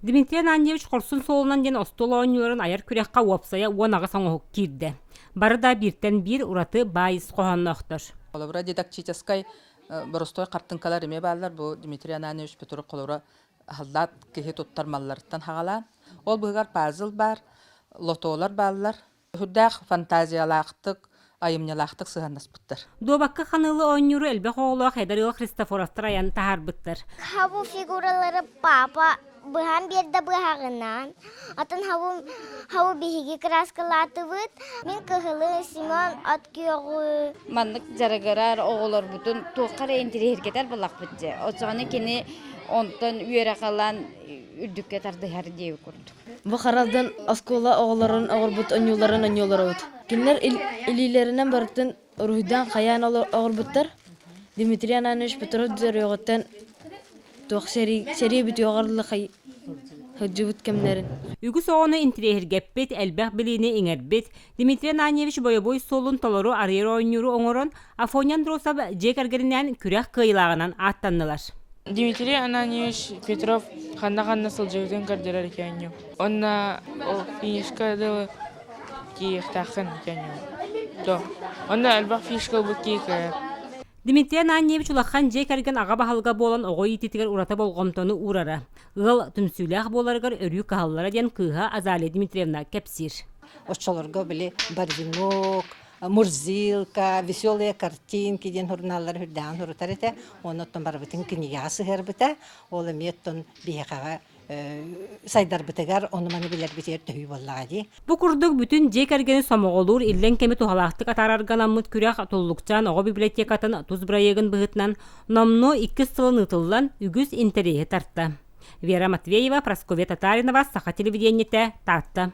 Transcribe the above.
Дмитрий Ананьевич хорсун суолунан диэн остуол оонньууларын айар күрэххэ уопсайа 18 оҥоһук киирдэ. Бары да бииртэн биир ураты баай ис хоһоонноохтор. Холобура, дидактическай боростуой хартыҥкалар эмиэ бааллар. Бу Дмитрий Ананьевич Петров холобура халлаат киһи туттар малларыттан хаҕалаан. Ол быһыгар пазл баар, лотолар бааллар. Сүрдээх фантазиялаахтык, айымньылаахтык сыһыаннаспыттар. Дуобакка ханыылы оонньууру элбэх оҕолоох эдэр ыал Христофоровтар айан таһаарбыттар. Хабу фигуралары папа быһан биэрдэ быһаҕынан. Атын хабу, хабу биһиги краскалаатыбыт. Мин кыһылы, Семен от күөҕү. Маннык дьарыгырар оҕолорбутун туохха эрэ интириэһиргэтэр буоллахпыт дьэ. Оччоҕуна кини онтон үөрэх ылан үрдүккэ тардыһар диэбит курдук. Бу харалдан оскуола оҕолорун оҕорбут онньууларын онньууларобут. Кинилэр илиилэринэн барытын уруһуйдаан хайаан оҕорбуттар. Дмитрий Ананович Петров дьоруоҕуттан туох сэрии сэрии бүтүөҕэр сылдьыбыт кэмнэрин. Үгүс оҕону интириэһиргэппит, элбэх билиини иҥэрбит Дмитрий Ананьевич бойобуой суолун толору арыйар оонньууру оҥорон, Афоня Андросов дьиэ кэргэнинээн күрэх кыайыылааҕынан ааттаннылар. Дмитрий Ананьевич Петров ханна-ханна сылдьыбытын көрдөрөр оонньуу. Уонна ол фишка дылы тиийиэхтээххин оонньуу. То. Онно элбэх фишка ылбыт киһи кыайар. Дмитрий Ананьевич улахан дьиэ кэргэн аҕа баһылыга буолан оҕо иитиитигэр ураты болҕомтону уурара, ыал түмсүүлээх буоларыгар өрүү кыһаллара диэн кыыһа Азалия Дмитриевна кэпсиир. Оччолорго били барвинок, Мурзилка, Веселые картинки диэн сурунааллары үрдээҕин сурутар этэ. Уонна оттон барыбытын кинигэҕэ сыһыарбыта. Ол эмиэ оттон биһиэхэҕэ сайдарбытыгар, ону-маны билэрбитигэр төһүү буоллаҕа дии. Бу курдук бүтүн дьиэ кэргэни сомоҕолуур иллэҥ кэми туһалаахтык атаарарга анаммыт күрэх Туллукчаан оҕо библиотекатын тус бырайыагын быһыытынан номнуо иккис сылын ыытыллан үгүс интэриэһи тарта. Вера Матвеева, Прасковья Татаринова, Саха телевидениетэ, Таатта.